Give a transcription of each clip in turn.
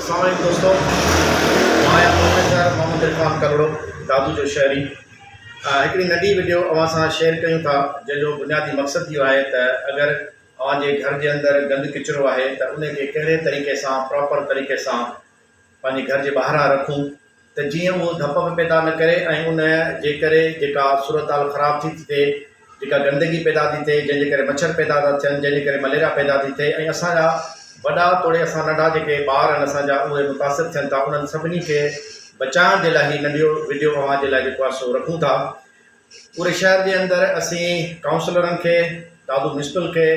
السلام عليڪم دوستو مان آهيان پروفيسر محمد عرفان ڪلهوڙو دادو جو شهري هڪڙي ننڍي وڊيو اوهان سان شيئر ڪيون ٿا جنهن جو بنيادي مقصد اهو آهي ته اگر اوهان جي گهر جي اندر گند ڪچرو آهي ته ان کي ڪهڙي طريقي سان پراپر طريقي سان پنهنجي گهر جي ٻاهران رکون ته جيئن اهو ڌپ به پيدا نه ڪري ۽ ان جي ڪري جيڪا صورتحال خراب ٿي ٿي ٿئي، جيڪا گندگي پيدا ٿي ٿئي، جنهن جي ڪري مڇر پيدا ٿا ٿين، جنهن جي ڪري مليريا پيدا ٿي ٿئي ۽ اسان جا وڏا توڙي اسان ننڍا جيڪي ٻار آهن اسان جا اهي متاثر ٿين ٿا انهن سڀني کي بچائڻ جي لاء هي ننڍيو وڊيو اوهان جي لاء جيڪو آهي سو رکون ٿا. پوري شهر جي اندر اسين ڪائونسلرن کي، دادو ميونسپل کي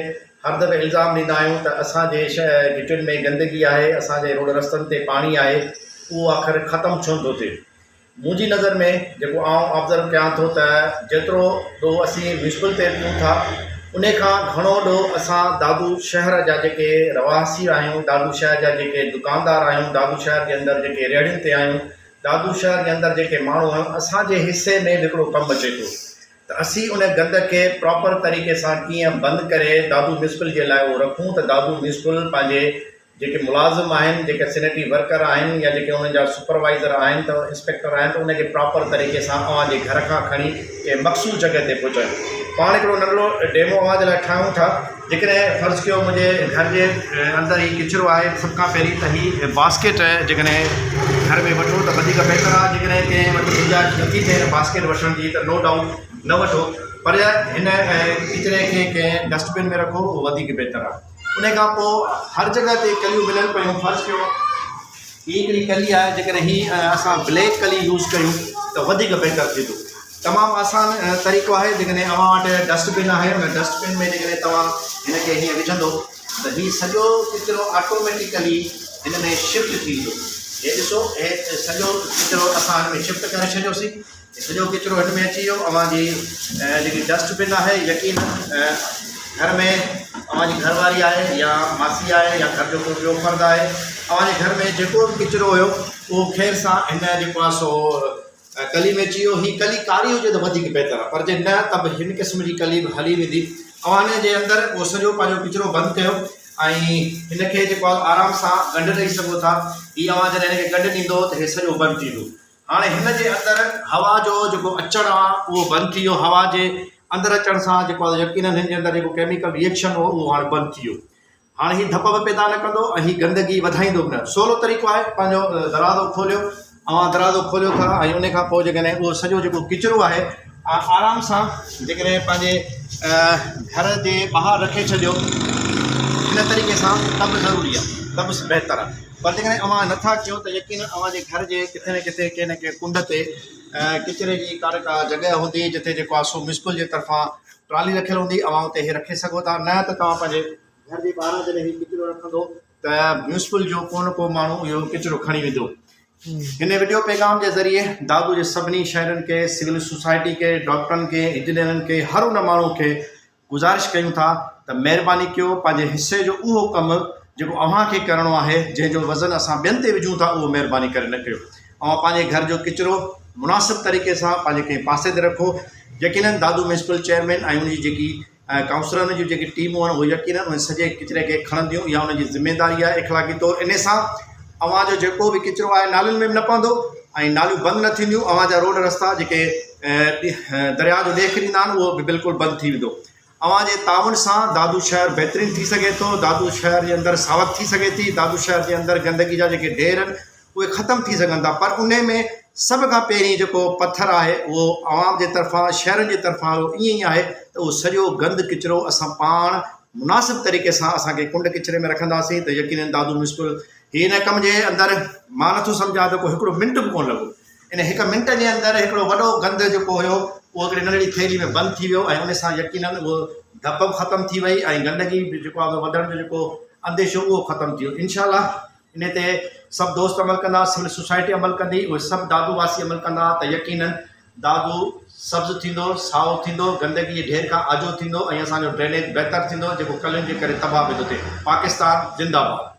هر دفعي الزام ڏيندا آهيون ته اسان جي گهٽين ۾ گندگي آهي، اسان جي روڊ رستن تي پاڻي آهي، اهو آخر ختم ڇو نٿو ٿئي؟ منهنجي نظر ۾ جيڪو آئون آبزرو ڪيان ٿو ته جيترو ڏوهه اسين ميونسپل تي ڏيون ٿا انهي کان گهڻو ڏوهه اسان دادو شهر جا جيڪي رهواسي آهيون، دادو شهر جا جيڪي دڪاندار آهيون، دادو شهر جي اندر جيڪي ريڙهين تي آهيون، دادو شهر جي اندر جيڪي ماڻهو آهن اسان جي حصي ۾ به هڪڙو ڪم اچي ٿو ته اسين ان گند کي پراپر طريقي سان ڪيئن بند ڪري دادو ميونسپل جي لاء اهو رکون ته دادو ميونسپل پنهنجي جيڪي ملازم آهن جيڪي سينيٽري ورڪر آهن يا جيڪي انهن جا سپروائيزر آهن ته انسپيڪٽر آهن ته ان کي پراپر طريقي سان اوهان جي گهر کان کڻي ڪنهن مخصوص جڳهه تي پهچائين پاڻ هڪڙو ننڍڙو ڊيمو اوهان جي لاء ٺاهيون ٿا. جيڪڏهن فرض ڪيو منهنجي گهر جي اندر هي ڪچرو آهي سڀ کان پهرين ته هي باسڪيٽ جيڪڏهن گهر ۾ وٺو ته وڌيڪ بهتر آهي جيڪڏهن ڪنهن وٽ گنجائش نٿي ٿئي هن باسڪيٽ وٺڻ جي ته نو ڊائوٽ نه وٺو پر هن ڪچري کي ڪنهن ڊسٽ بن ۾ رکو اهو وڌيڪ بهتر آهي ان کان پوء هر جڳهه تي ڪليون ملن پيون فرض ڪيو هي هڪڙي ڪلي آهي جيڪڏهن هي اسان بليڪ ڪلي يوز ڪيون ته وڌيڪ بهتر ٿيندو تمام آسان طريقو آهي جيڪڏهن اوهان وٽ ڊسٽ بن آهي ان ڊسٽ بن ۾ جيڪڏهن توهان هن کي هيئن وجهندو ته هي سڄو ڪچرو آٽوميٽيڪلي هن ۾ شفٽ ٿي ويندو هي ڏسو هي سڄو ڪچرو اسان هن ۾ شفٽ ڪري ڇڏيوسين سڄو ڪچرو هن ۾ اچي ويو اوهان جي جيڪي ڊسٽ بن آهي يقين گهر ۾ اوهان جي گهر واري آهي يا ماسي آهي يا گهر جو ڪو ٻيو فرد آهي اوهان جي گهر ۾ جيڪو به ڪچرو هيو اهو خير سان هن جيڪو آهي سو ڪلي ۾ اچي ويو هي ڪلي ڪاري هجي ته وڌيڪ بهتر آهي پر جي نه ته به هن قسم جي ڪلي به هلي ويندي اوهان هن جي اندر اهو سڄو پنهنجو ڪچرو بند ڪيو ۽ هن کي جيڪو آهي آرام سان ڳنڍ ڏئي سگهو ٿا هي اوهان جڏهن هن کي ڳنڍ ڏيندو ته هي سڄو بند ٿي ويندو هاڻي هن جي اندر هوا جو جيڪو اچڻ آ اهو بند ٿي ويو هوا جي اندر اچڻ سان جيڪو آ يقينن هن جي اندر جيڪو ڪيميڪل ريئڪشن هو اهو هاڻي بند ٿي ويو هاڻي هي ڌپ به پيدا نه ڪندو ۽ هي گندگي وڌائيندو به نه سولو طريقو آهي پنهنجو دروازو کوليو اوهان دروازو کوليو ٿا ۽ ان کان پوء جيڪڏهن اهو سڄو جيڪو ڪچرو آهي آرام سان جيڪڏهن پنهنجي گهر جي ٻاهر رکي ڇڏيو هن طريقي سان ته به ضروري آهي ته به بهتر آهي پر جيڪڏهن اوهان نه ٿا ڪيو ته يقينن اوهان جي گهر جي ڪٿي نه ڪٿي ڪنهن نه ڪنهن ڪنڊ تي ڪچري جي ڪا نه ڪا جڳهه هوندي جتي جيڪو آهي سو ميونسپل جي طرفان ٽرالي رکيل هوندي اوهان اتي هي رکي سگهو ٿا نه ته توهان پنهنجي گهر جي ٻاهران جڏهن هي ڪچرو رکندو ته ميونسپل جو ڪو نه ڪو ماڻهو اهو ڪچرو کڻي ويندو. هن وڊيو پيغام جي ذريعي دادو جي سڀني شهرين کي، سول سوسائٽي کي، ڊاڪٽرن کي، انجنيئرن کي هر ان ماڻهو کي گذارش ڪيون ٿا ته مهرباني ڪيو پنهنجي حصي جو اهو ڪم جيڪو اوهان کي ڪرڻو آهي جنهن جو وزن اسان ٻين تي وجهون ٿا اهو مهرباني ڪري نه ڪيو اوهان پنهنجي گهر جو ڪچرو مناسب طريقي سان پنهنجي ڪنهن پاسي تي رکو يقينن دادو ميونسپل چيئرمين ۽ ان جي جيڪي ڪائونسلرن جون جيڪي ٽيمون آهن اهي يقينن ان سڄي ڪچري کي کڻنديون اها انهن جي ذميداري آهي اخلاقي طور انهي سان اوهان جو جيڪو به ڪچرو آهي نالين ۾ به نه پوندو ۽ ناليون بند نه ٿينديون اوهان جا روڊ رستا جيڪي درياء جو ڏيک ڏيندا آهن اهو به بلڪل بند ٿي ويندو اوهان جي تعاون سان دادو شهر بهترين ٿي سگهي ٿو دادو شهر جي اندر ساوڪ ٿي سگهي ٿي دادو شهر جي اندر گندگي جا جيڪي ڍير آهن اهي ختم ٿي سگهن ٿا پر انهي ۾ سڀ کان پهرين جيڪو پٿر آهي اهو عوام جي طرفان شهرين جي طرفان اهو ائين ئي آهي ته اهو سڄو گند ڪچرو اسان پاڻ مناسب طريقي سان اسان کي ڪنڊ ڪچري ۾ رکنداسين ته يقينن دادو ميونسپل هي ان ڪم جي اندر مان نٿو سمجهان ته ڪو هڪڙو منٽ به ڪونه لڳو ان هڪ منٽ جي اندر هڪڙو وڏو گند جيڪو هيو اهو هڪڙي ننڍڙي ٿيلهي ۾ بند ٿي ويو ۽ ان سان يقينن اهو ڌپ به ختم ٿي وئي ۽ گندگي به جيڪو آهي وڌڻ جو جيڪو انديشو اهو ختم ٿي ويو انشاء الله انهي تي سڀ دوست عمل ڪندا، سول سوسائٽي عمل ڪندي، اهي سڀ دادو واسي عمل ڪندا ته يقينن دادو سبز ٿيندو، سائو ٿيندو، گندگي جي ڍير کان آجو ٿيندو ۽ اسان جو ڊرينيج بهتر ٿيندو جيڪو ڪلين جي ڪري تباهه پيو ٿو ٿئي. پاڪستان زنده باد.